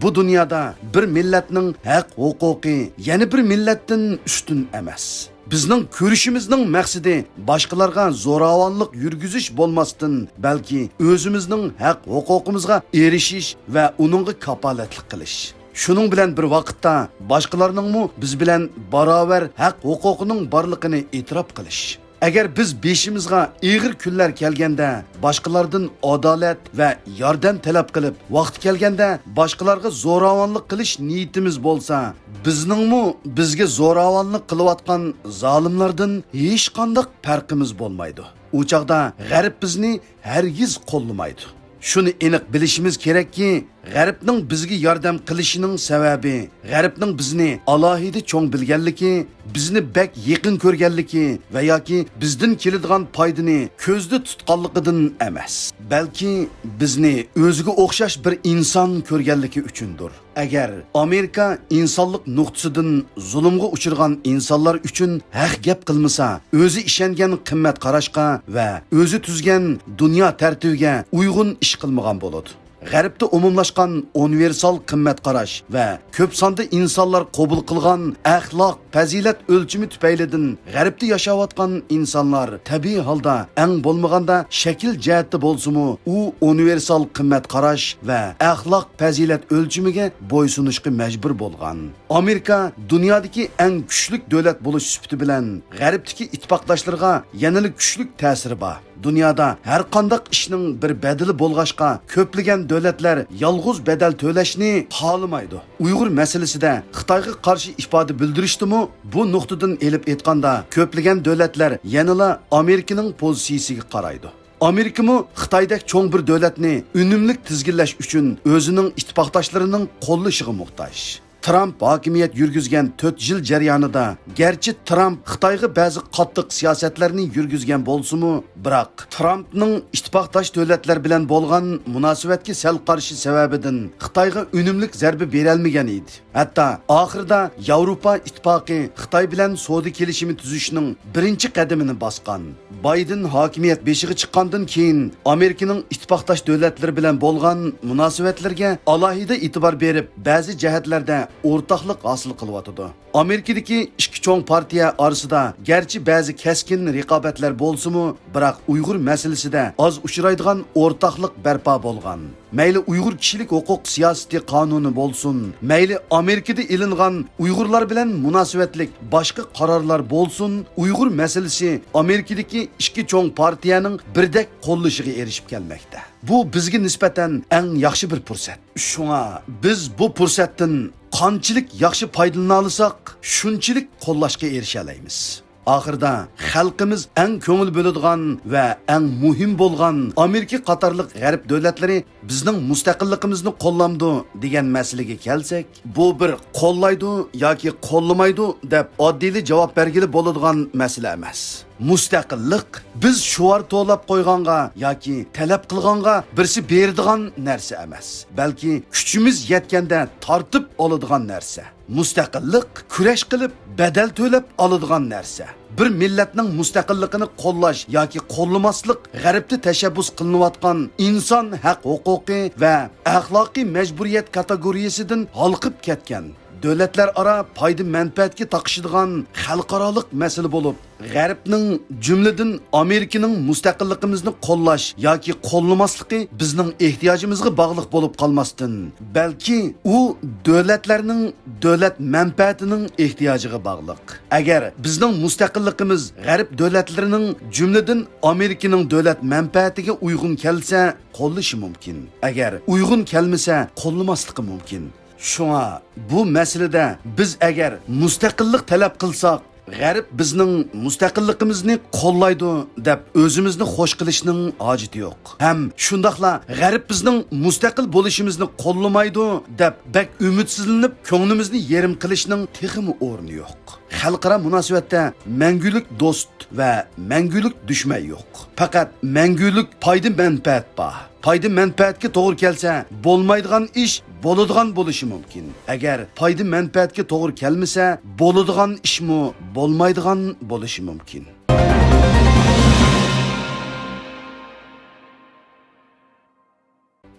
بۇ دۇنيادا بىر مىللەتنىڭ ھەق ھوقۇقى يەنە بىر مىللەتتىن ئۈستۈن ئەمەس. بىزنىڭ كۈرىشىمىزنىڭ مەقسىتى باشقىلارغا زوراۋانلىق يۈرگۈزۈش بولماستىن، بەلكى ئۆزىمىزنىڭ ھەق ھوقۇقىمىزغا ئېرىشىش ۋە ئۇنىڭغا كاپالەتلىك قىلىش. شۇنىڭ بىلەن بىر ۋاقىتتا، باشقىلارنىڭمۇ بىز بىلەن باراۋەر ھەق ھوقۇقىنىڭ بارلىقىنى ئېتىراپ قىلىش. ئەگەر بىز بېشىمىزغا ئېغىر كۈنلەر كەلگەندە، باشقىلاردىن ئادالەت ۋە ياردەم تەلەپ قىلىپ، ۋاقتى كەلگەندە باشقىلارغا زوراۋانلىق قىلىش نىيىتىمىز بولسا، بىزنىڭمۇ بىزگە زوراۋانلىق قىلىۋاتقان زالىملاردىن ھېچقانداق پەرقىمىز بولمايدۇ. ئۇ چاغدا غەرب بىزنى ھەرگىز قوللىمايدۇ. شۇنى ئېنىق بىلىشىمىز كېرەككى، غەربنىڭ بىزگە ياردەم قىلىشىنىڭ سەۋەبى، غەربنىڭ بىزنى ئالاھىدە چوڭ بىلگەنلىكى، بىزنى بەك يېقىن كۆرگەنلىكى ۋە ياكى بىزدىن كېلىدىغان پايدىنى كۆزدە تۇتقانلىقىدىن ئەمەس، بەلكى بىزنى ئۆزىگە ئوخشاش بىر ئىنسان كۆرگەنلىكى ئۈچۈندۇر. ئەگەر ئامېرىكا ئىنسانلىق نۇقتىسىدىن زۇلۇمغا ئۇچرىغان ئىنسانلار ئۈچۈن ھەق گەپ قىلمىسا، ئۆزى ئىشەنگەن قىممەت قاراشقا ۋە ئۆزى تۈزگەن دۇنيا تەرتىپىگە ئۇيغۇن ئىش قىلمىغان بولىدۇ. غەربتە ئومۇملاشقان ئۇنىۋېرسال قىممەت قاراش ۋە كۆپ ساندا ئىنسانلار قوبۇل قىلغان ئەخلاق پەزىلەت ئۆلچىمى تۈپەيلىدىن غەربتە ياشاۋاتقان ئىنسانلار تەبىئىي ھالدا ئەڭ بولمىغاندا شەكىل جەھەتتە بولسىمۇ ئۇ ئۇنىۋېرسال قىممەت قاراش ۋە ئەخلاق پەزىلەت ئۆلچىمىگە بويسۇنۇشقا مەجبۇر بولغان. ئامېرىكا دۇنيادىكى ئەڭ كۈچلۈك دۆلەت بولۇش سۈپىتى بىلەن غەربتىكى ئىتتىپاقداشلىرىغا يەنىلا كۈچلۈك تەسىرى بار. دۇنيادا ھەر قانداق ئىشنىڭ بىر بەدىلى بولغاچقا، كۆپلىگەن دۆلەتلەر يالغۇز بەدەل تۆلەشنى خالىمايدۇ. ئۇيغۇر مەسىلىسىدە خىتايغا قارشى ئىپادە بىلدۈرۈشتىمۇ بۇ نۇقتىدىن ئېلىپ ئېيتقاندا، كۆپلىگەن دۆلەتلەر يەنىلا ئامېرىكىنىڭ پوزىتسىيىسىگە قارايدۇ. ئامېرىكىمۇ خىتايدەك چوڭ بىر دۆلەتنى ئۈنۈملۈك تىزگىنلەش ئۈچۈن ئۆزىنىڭ ئىتتىپاقداشلىرىنىڭ قوللىشىغا موھتاج. ترامپ ھاكىمىيەت يۈرگۈزگەن تۆت يىل جەريانىدا، گەرچە ترامپ خىتايغا بەزى قاتتىق سىياسەتلەرنى يۈرگۈزگەن بولسىمۇ، بىراق ترامپنىڭ ئىتتىپاقداش دۆلەتلەر بىلەن بولغان مۇناسىۋەتكە سەل قارشى سەۋەبىدىن خىتايغا ئۈنۈملۈك زەربە بېرەلمىگەن ئىدى. ھەتتا ئاخىرىدا ياۋروپا ئىتتىپاقى خىتاي بىلەن سودا كېلىشىمى تۈزۈشنىڭ بىرىنچى قەدىمىنى باسقان. بايدېن ھاكىمىيەت بېشىغا چىققاندىن كېيىن، ئامېرىكىنىڭ ئىتتىپاقداش دۆلەتلىرى بىلەن بولغان مۇناسىۋەتلىرىگە ئالاھىدە ئېتىبار بېرىپ، بەزى جەھەتلەردە ئورتاقلىق ھاسىل قىلىۋاتىدۇ. ئامېرىكىدىكى ئىككى چوڭ پارتىيە ئارىسىدا گەرچە بەزى كەسكىن رىقابەتلەر بولسىمۇ، بىراق ئۇيغۇر مەسىلىسىدە ئاز ئۇچرايدىغان ئورتاقلىق بەرپا بولغان. مەيلى ئۇيغۇر كىشىلىك ھوقۇق سىياسىتى قانۇنى بولسۇن، مەيلى ئامېرىكىدا ئېلىنغان ئۇيغۇرلار بىلەن مۇناسىۋەتلىك باشقا قارارلار بولسۇن، ئۇيغۇر مەسىلىسى ئامېرىكىدىكى ئىككى چوڭ پارتىيەنىڭ بىردەك قوللىشىغا ئېرىشىپ كەلمەكتە. بۇ بىزگە نىسبەتەن ئەڭ ياخشى بىر پۇرسەت. شۇڭا بىز بۇ پۇرسەتتىن قانچىلىك ياخشى پايدىلىنالىساق، شۇنچىلىك قوللاشقا ئېرىشەلەيمىز. ئاخىرىدا خەلقىمىز ئەڭ كۆڭۈل بۆلىدىغان ۋە ئەڭ مۇھىم بولغان ئامېرىكا قاتارلىق غەرب دۆلەتلىرى بىزنىڭ مۇستەقىللىقىمىزنى قوللامدۇ دېگەن مەسىلىگە كەلسەك، بۇ بىر قوللايدۇ ياكى قوللىمايدۇ دەپ ئاددىيلا جاۋاب بەرگىلى بولىدىغان مەسىلە ئەمەس. مۇستەقىللىق بىز شوئار توۋلاپ قويغانغا ياكى تەلەپ قىلغانغا بىرسى بېرىدىغان نەرسە ئەمەس، بەلكى كۈچىمىز يەتكەندە تارتىپ ئالىدىغان نەرسە. مۇستەقىللىق كۈرەش قىلىپ، بەدەل تۆلەپ ئالىدىغان نەرسە. بىر مىللەتنىڭ مۇستەقىللىقىنى قوللاش ياكى قوللىماسلىق غەربتە تەشەببۇس قىلىنىۋاتقان ئىنسان ھەق ھوقۇقى ۋە ئەخلاقىي مەجبۇرىيەت كاتېگورىيەسىدىن ھالقىپ كەتكەن، دۆلەتلەر ئارا پايدا مەنپەئەتكە تاقىشىدىغان خەلقئارالىق مەسىلە بولۇپ، غەربنىڭ، جۈملىدىن ئامېرىكىنىڭ مۇستەقىللىقىمىزنى قوللاش ياكى قوللىماسلىقى بىزنىڭ ئېھتىياجىمىزغا باغلىق بولۇپ قالماستىن، بەلكى ئۇ دۆلەتلەرنىڭ دۆلەت مەنپەئەتىنىڭ ئېھتىياجىغا باغلىق. ئەگەر بىزنىڭ مۇستەقىللىقىمىز غەرب دۆلەتلىرىنىڭ، جۈملىدىن ئامېرىكىنىڭ دۆلەت مەنپەئەتىگە ئۇيغۇن كەلسە، قوللىشى مۇمكىن. ئەگەر ئۇيغۇن كەلمىسە، قوللىماسلىقى مۇمكىن. شۇڭا بۇ مەسىلىدە بىز ئەگەر مۇستەقىللىق تەلەپ قىلساق، غەرب بىزنىڭ مۇستەقىللىقىمىزنى قوللايدۇ دەپ ئۆزىمىزنى خوش قىلىشنىڭ ھاجىتى يوق. ھەم شۇنداقلا غەرب بىزنىڭ مۇستەقىل بولۇشىمىزنى قوللىمايدۇ دەپ بەك ئۈمىدسىزلىنىپ كۆڭلىمىزنى يېرىم قىلىشنىڭ تېخىمۇ ئورنى يوق. خەلقئارا مۇناسىۋەتتە مەڭگۈلۈك دوست ۋە مەڭگۈلۈك دۈشمەن يوق. پەقەت مەڭگۈلۈك پايدا مەنپەئەت بار. پايدا مەنپەئەتكە توغرا كەلسە، بولمايدىغان ئىش بولىدىغان بولۇشى مۇمكىن. ئەگەر پايدا مەنپەئەتكە توغرا كەلمىسە، بولىدىغان ئىشمۇ بولمايدىغان بولۇشى مۇمكىن.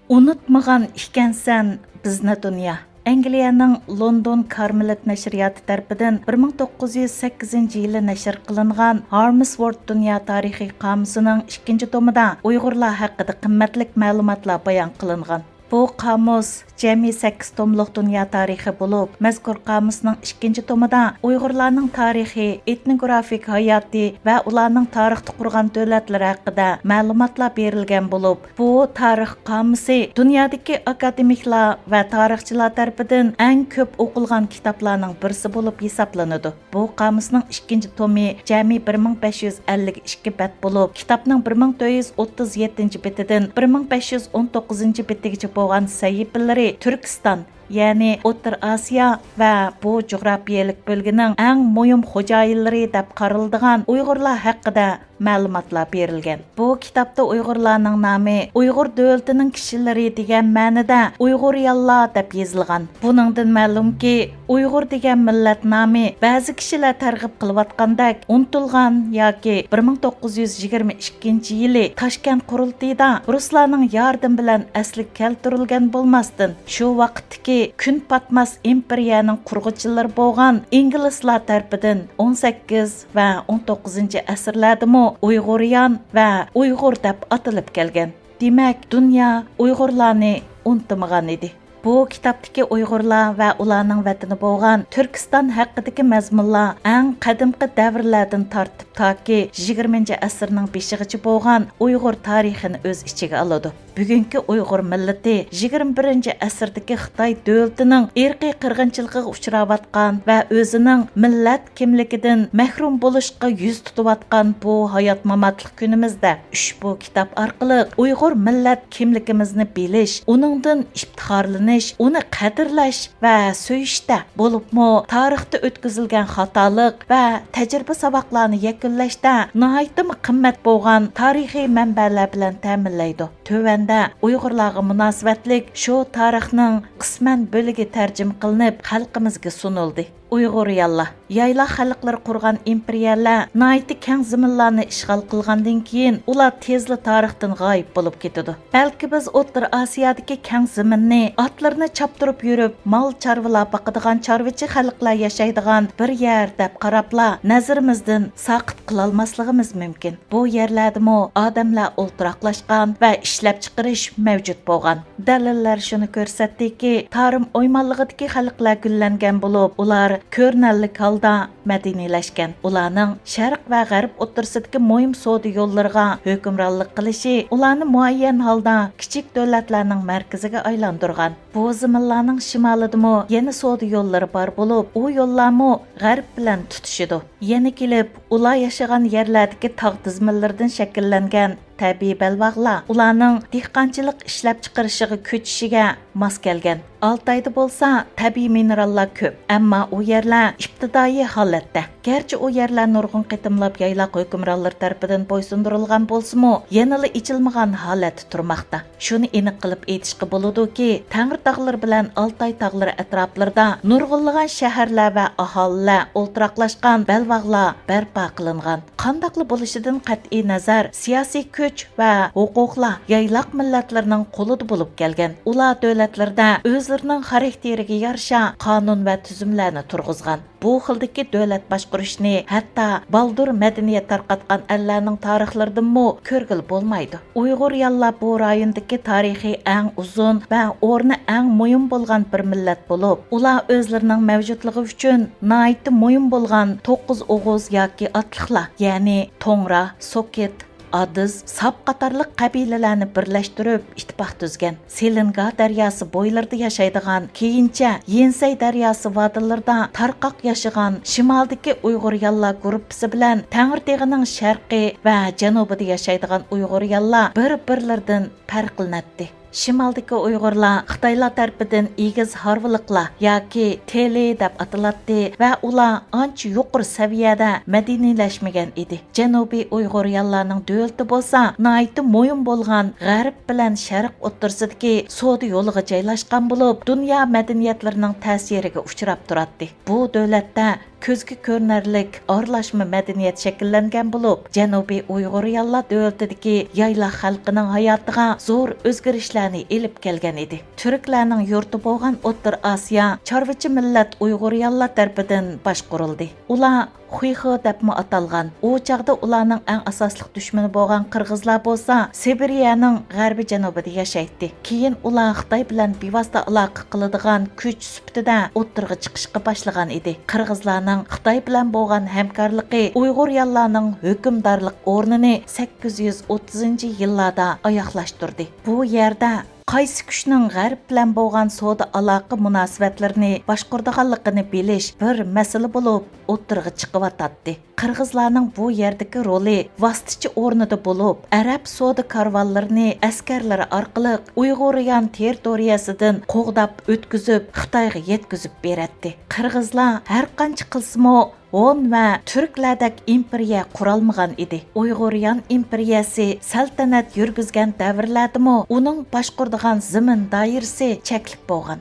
ئۇنتۇمىغان ئىكەنسەن بىزنى دۇنيا. ئەنگلىيەنىڭ لوندون كارمېلىت نەشرىياتى تەرىپىدىن بىر مىڭ توققۇز يۈز سەككىزىنچى يىلى نەشر قىلىنغان ھارمسۋورت دۇنيا تارىخى قامۇسىنىڭ ئىككىنچى تومىدا ئۇيغۇرلار ھەققىدە قىممەتلىك مەلۇماتلار بايان قىلىنغان. بۇ قامۇس جەمئىي سەككىز توملۇق دۇنيا تارىخى بولۇپ، مەزكۇر قامۇسنىڭ ئىككىنچى تومىدا ئۇيغۇرلارنىڭ تارىخى، ئېتنوگرافىك ھاياتى ۋە ئۇلارنىڭ تارىختا قۇرغان دۆلەتلىرى ھەققىدە مەلۇماتلار بېرىلگەن بولۇپ، بۇ تارىخ قامۇسى دۇنيادىكى ئاكادېمىكلار ۋە تارىخچىلار تەرىپىدىن ئەڭ كۆپ ئوقۇلغان كىتابلارنىڭ بىرسى بولۇپ ھېسابلىنىدۇ. بۇ قامۇسنىڭ ئىككىنچى تومى جەمئىي بىر مىڭ بەش يۈز ئەللىك ئىككى بەت بولۇپ، كىتابنىڭ بىر مىڭ تۆت يۈز ئوتتۇز يەتتىنچى بېتىدىن بىر مىڭ بەش يۈز ئون توققۇزىنچى بېتىگىچە بولغان سەھىپىلىرى تۈركىستان، يەنى ئوتتۇرا ئاسىيا ۋە بۇ جۇغراپىيەلىك بۆلگىنىڭ ئەڭ مۇھىم خوجايىنلىرى دەپ قارىلىدىغان ئۇيغۇرلار ھەققىدە مەلۇماتلار بېرىلگەن. بۇ كىتابتا ئۇيغۇرلارنىڭ نامى ئۇيغۇر دۆلىتىنىڭ كىشىلىرى دېگەن مەنىدە ئۇيغۇرىيانلار دەپ يېزىلغان. بۇنىڭدىن مەلۇمكى، ئۇيغۇر دېگەن مىللەت نامى بەزى كىشىلەر تەرغىب قىلىۋاتقاندەك ئۇنتۇلغان ياكى بىر مىڭ توققۇز يۈز يىگىرمە ئىككىنچى يىلى تاشكەنت قۇرۇلتىيىدا رۇسلارنىڭ ياردىمى بىلەن ئەسلىگە كەلتۈرۈلگەن بولماستىن، شۇ ۋاقىتتىكى كۈن پاتماس ئىمپېرىيەنىڭ قۇرغۇچىلىرى بولغان ئىنگلىزلار تەرىپىدىن ئون سەككىز ۋە ئون توققۇزىنچى ئەسىرلەردىمۇ ئۇيغۇرىيان ۋە ئۇيغۇر دەپ ئاتىلىپ كەلگەن. دېمەك، دۇنيا ئۇيغۇرلارنى ئۇنتۇمىغان ئىدى. بۇ كىتابتىكى ئۇيغۇرلار ۋە ئۇلارنىڭ ۋەتىنى بولغان تۈركىستان ھەققىدىكى مەزمۇنلار ئەڭ قەدىمكى دەۋرلەردىن تارتىپ تاكى يىگىرمىنچى ئەسىرنىڭ بېشىغىچە بولغان ئۇيغۇر تارىخىنى ئۆز ئىچىگە ئالىدۇ. بۈگۈنكى ئۇيغۇر مىللىتى يىگىرمە بىرىنچى ئەسىردىكى خىتاي دۆلىتىنىڭ ئىرقىي قىرغىنچىلىقىغا ئۇچراۋاتقان ۋە ئۆزىنىڭ مىللەت كىملىكىدىن مەھرۇم بولۇشقا يۈز تۇتۇۋاتقان بۇ ھايات-ماماتلىق كۈنىمىزدە ئۇشبۇ كىتاب ئارقىلىق ئۇيغۇر مىللەت كىملىكىمىزنى بىلىش، ئۇنىڭدىن ئىپتىخارلىنىش، ئۇنى قەدىرلەش ۋە سۆيۈشتە، بولۇپمۇ تارىختا ئۆتكۈزۈلگەن خاتالىق ۋە تەجرىبە-ساۋاقلارنى يەكۈنلەشتە ناھايىتىمۇ قىممەت بولغان تارىخىي مەنبەلەر بىلەن تەمىنلەيدۇ. تۆۋەندە ئۇيغۇرلارغا مۇناسىۋەتلىك شۇ تارىخنىڭ قىسمەن بۆلىكى تەرجىمە قىلىنىپ، خەلقىمىزگە سۇنۇلدى. ئۇيغۇرىيانلار. يايلاق خەلقلىرى قۇرغان ئىمپېرىيەلەر ناھايىتى كەڭ زېمىنلارنى ئىشغال قىلغاندىن كېيىن، ئۇلار تېزلا تارىختىن غايىب بولۇپ كېتىدۇ. بەلكى بىز ئوتتۇرا ئاسىيادىكى كەڭ زېمىننى ئاتلىرىنى چاپتۇرۇپ يۈرۈپ، مال-چارۋىلار باقىدىغان چارۋىچى خەلقلەر ياشايدىغان بىر يەر دەپ قاراپلا، نەزىرىمىزدىن ساقىت قىلالماسلىقىمىز مۇمكىن. بۇ يەرلەردىمۇ ئادەملەر ئولتۇراقلاشقان ۋە ئىشلەپچىقىرىش مەۋجۇت بولغان. دەلىللەر شۇنى كۆرسەتتىكى، تارىم ئويمانلىقىدىكى خەلقلەر گۈللەنگەن بولۇپ، ئۇلار كۆرۈنەرلىك ھالدا مەدەنىيلەشكەن. ئۇلارنىڭ شەرق ۋە غەرب ئوتتۇرىسىدىكى مۇھىم سودا يوللىرىغا ھۆكۈمرانلىق قىلىشى ئۇلارنى مۇئەييەن ھالدا كىچىك دۆلەتلەرنىڭ مەركىزىگە ئايلاندۇرغان. بۇ زېمىنلارنىڭ شىمالىدىمۇ يەنە سودا يوللىرى بار بولۇپ، ئۇ يوللارمۇ غەرب بىلەن تۇتىشىدۇ. يەنە كېلىپ، ئۇلار ياشىغان يەرلەردىكى تاغ تىزمىلىرىدىن شەكىللەنگەن تەبىئىي بەلباغلار ئۇلارنىڭ دېھقانچىلىق ئىشلەپچىقىرىشىغا كۆچۈشىگە ماس كەلگەن. ئالتايدا بولسا تەبىئىي مىنېراللار كۆپ، ئەمما ئۇ يەرلەر ئىپتىدائىي ھالەتتە. گەرچە ئۇ يەرلەر نۇرغۇن قېتىملاپ يايلاق ھۆكۈمرانلىرى تەرىپىدىن بويسۇندۇرۇلغان بولسىمۇ، يەنىلا ئېچىلمىغان ھالەتتە تۇرماقتا. شۇنى ئېنىق قىلىپ ئېيتىشقا بولىدۇكى، تەڭرىتاغلىرى بىلەن ئالتاي تاغلىرى ئەتراپلىرىدا نۇرغۇنلىغان شەھەرلەر ۋە ئاھالىلەر ئولتۇراقلاشقان بەلباغلار بەرپا قىلىنغان. قانداقلا بولۇشىدىن قەتئىي نەزەر، سىياسىي كۈچ ۋە ھوقۇقلار يايلاق مىللەتلىرىنىڭ قولىدا بولۇپ كەلگەن. ئۇلار دۆلەتلىرىدە ئۆزلىرىنىڭ خاراكتېرىگە يارىشا قانۇن ۋە تۈزۈملەرنى تۇرغۇزغان. بۇ خىلدىكى دۆلەت باشقۇرۇشنى ھەتتا بالدۇر مەدەنىيەت تارقاتقان ئەللەرنىڭ تارىخلىرىدىنمۇ كۆرگىلى بولمايدۇ. ئۇيغۇرىيانلار بۇ رايوندىكى تارىخى ئەڭ ئۇزۇن ۋە ئورنى ئەڭ مۇھىم بولغان بىر مىللەت بولۇپ، ئۇلار ئۆزلىرىنىڭ مەۋجۇتلۇقى ئۈچۈن ناھايىتى مۇھىم بولغان توققۇز ئوغۇز ياكى ئاتلىقلار، يەنى توڭرا، سوكىت، ئادىز، ساپ قاتارلىق قەبىلىلەرنى بىرلەشتۈرۈپ، ئىتتىپاق تۈزگەن. سېلىنگا دەرياسى بويلىرىدا ياشايدىغان، كېيىنچە يىنسەي دەرياسى ۋادىلىرىدا تارقاق ياشىغان شىمالدىكى ئۇيغۇريانلار گۇرۇپپىسى بىلەن تەڭرىتېغىنىڭ شەرقى ۋە جەنۇبىدا ياشايدىغان ئۇيغۇريانلار بىر-بىرلىرىدىن پەرقلىنەتتى. شىمالدىكى ئۇيغۇرلار خىتايلار تەرىپىدىن ئېگىز ھارۋىلىقلار ياكى تېلى دەپ ئاتىلاتتى ۋە ئۇلار ئانچە يۇقىرى سەۋىيەدە مەدەنىيلەشمىگەن ئىدى. جەنۇبىي ئۇيغۇريانلارنىڭ دۆلىتى بولسا ناھايىتى مۇھىم بولغان غەرب بىلەن شەرق ئوتتۇرىسىدىكى سودا يولىغا جايلاشقان بولۇپ، دۇنيا مەدەنىيەتلىرىنىڭ تەسىرىگە ئۇچراپ تۇراتتى. بۇ دۆلەتتە كۆزگە كۆرۈنەرلىك ئارىلاشما مەدەنىيەت شەكىللەنگەن بولۇپ، جەنۇبىي ئۇيغۇريانلار دۆلىتىدىكى يايلاق خەلقىنىڭ ھاياتىغا زور ئۆزگىرىشلەرنى ئېلىپ كەلگەن ئىدى. تۈركلەرنىڭ يۇرتى بولغان ئوتتۇرا ئاسىيا چارۋىچى مىللەت ئۇيغۇريانلار تەرىپىدىن باشقۇرۇلدى. ئۇلار خۇيخې دەپمۇ ئاتالغان. ئۇ چاغدا ئۇلارنىڭ ئەڭ ئاساسلىق دۈشمىنى بولغان قىرغىزلار بولسا سىبىرىيەنىڭ غەربىي جەنۇبىدا ياشايتتى. كېيىن ئۇلار خىتاي بىلەن بىۋاسىتە ئالاقە قىلىدىغان كۈچ سۈپىتىدە ئوتتۇرىغا چىقىشقا باشلىغان ئىدى. قىرغىزلارنىڭ خىتاي بىلەن بولغان ھەمكارلىقى ئۇيغۇريانلارنىڭ ھۆكۈمدارلىق ئورنىنى سەككىز يۈز ئوتتۇزىنچى يىللاردا ئاياغلاشتۇردى. بۇ يەردە قايسى كۈچنىڭ غەرب بىلەن بولغان سودا ئالاقە مۇناسىۋەتلىرىنى باشقۇرىدىغانلىقىنى بىلىش بىر مەسىلە بولۇپ ئوتتۇرىغا چىقىۋاتاتتى. قىرغىزلارنىڭ بۇ يەردىكى رولى ۋاسىتىچى ئورنىدا بولۇپ، ئەرەب سودا كارۋانلىرىنى ئەسكەرلىرى ئارقىلىق ئۇيغۇريان تېررىتورىيەسىدىن قوغداپ ئۆتكۈزۈپ، خىتايغا يەتكۈزۈپ بېرەتتى. قىرغىزلار ھەرقانچە قىلسىمۇ، ھون ۋە تۈركلەردەك ئىمپېرىيە قۇرالمىغان ئىدى. ئۇيغۇريان ئىمپېرىيەسى سەلتەنەت يۈرگۈزگەن دەۋرلەردىمۇ ئۇنىڭ باشقۇرىدىغان زېمىن دائىرىسى چەكلىك بولغان.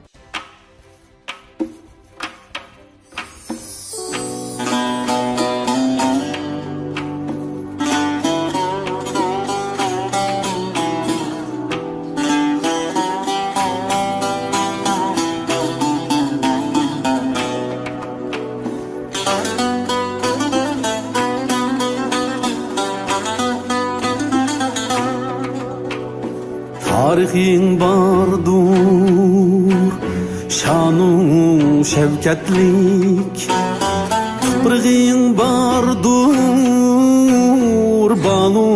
تارىخىڭ باردۇر، شانۇ شەۋكەتلىك، تۇپرىقىڭ باردۇر، بالۇ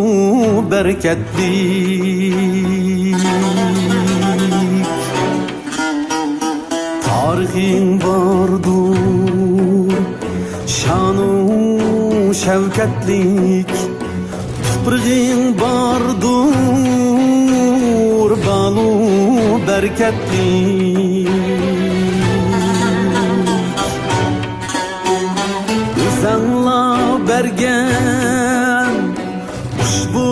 بەرىكەتلىك. تارىخىڭ باردۇر، شانۇ شەۋكەتلىك، تۇپرىقىڭ باردۇر، بالۇ بەرىكەتلىك. ئۆزەڭلا بەرگەن ئۇشبۇ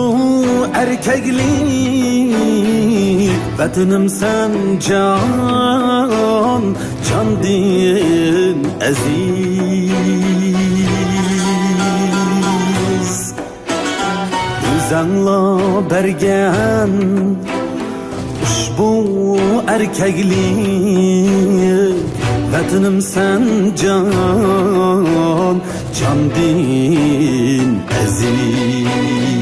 ئەركەكلىك، ۋەتىنىم سەن جان، جاندىن ئەزىز. ئۆزەڭلا بەرگەن ئۇشبۇ ئەركەكلىك، ۋەتىنىم سەن جان، جاندىن ئەزىز.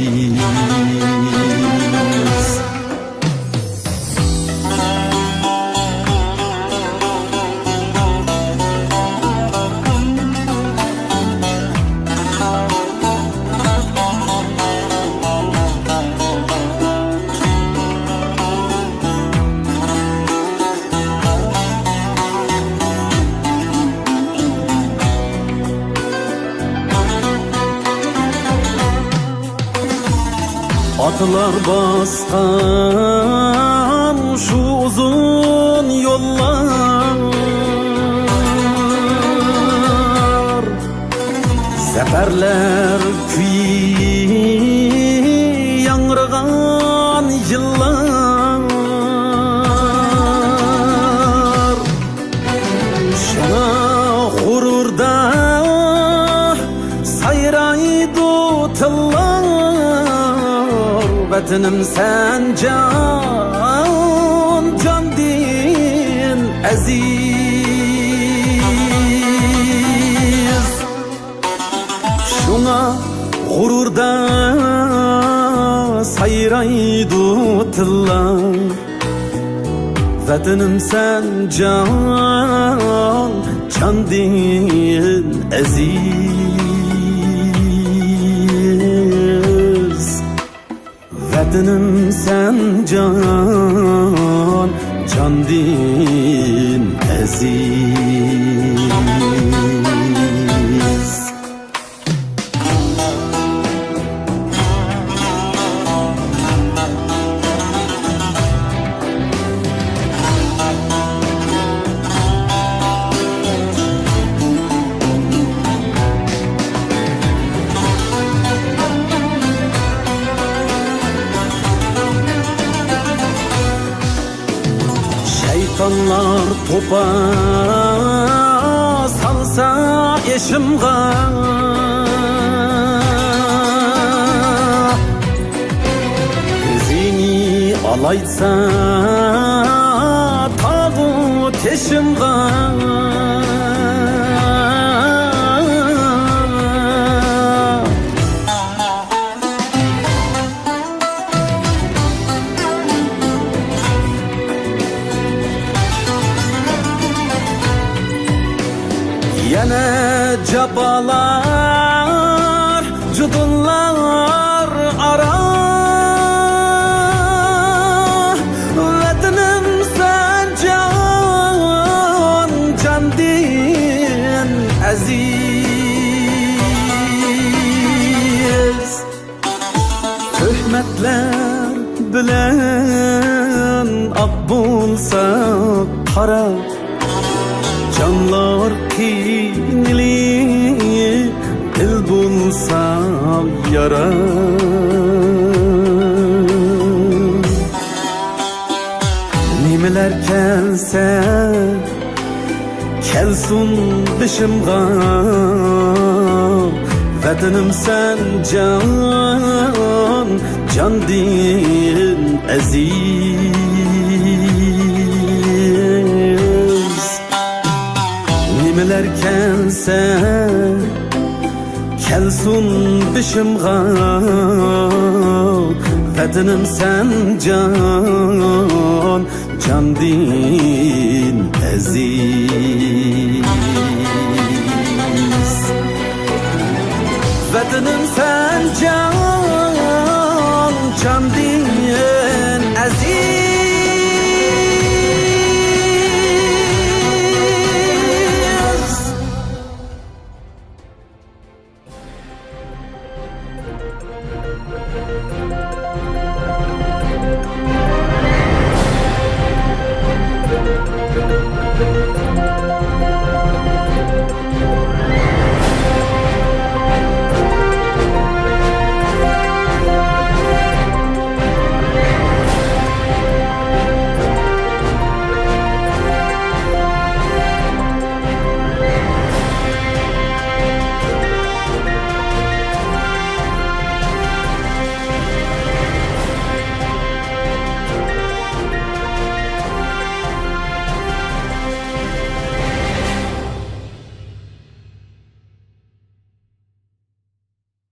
ئاتلار باسقان شۇ ئۇزۇن يوللار، زەپەرلەر كۈيى ياڭرىغان يىللار. شۇڭا غۇرۇردا سايرايدۇ تىللار، ۋەتىنىم سەن جان، جاندىن ئەزىز. شۇڭا غۇرۇردا سايرايدۇ تىللار، ۋەتىنىم سەن جان، جاندىن ئەزىز. ۋەتىنىم سەن جان، جاندىن ئەزىز. شەيتانلار توپا سالسا ئېشىمغا، ئۆزىنى ئالايتسا تاغۇ تېشىمغا. يەنە جاپالار، جۇدۇنلار ئارا، ۋەتىنىم سەن جان، جاندىن ئەزىز. تۆھمەتلەر بىلەن ئاق بولسا قارا، جانلار قىينىلىپ، دىل بولسا يارا. نېمىلەر كەلسە كەلسۇن بېشىمغا، ۋەتىنىم سەن جان، جاندىن ئەزىز. نېمىلەر كەلسە كەلسۇن بېشىمغا، ۋەتىنىم سەن جان، جاندىن ئەزىز. ۋەتىنىم سەن جان،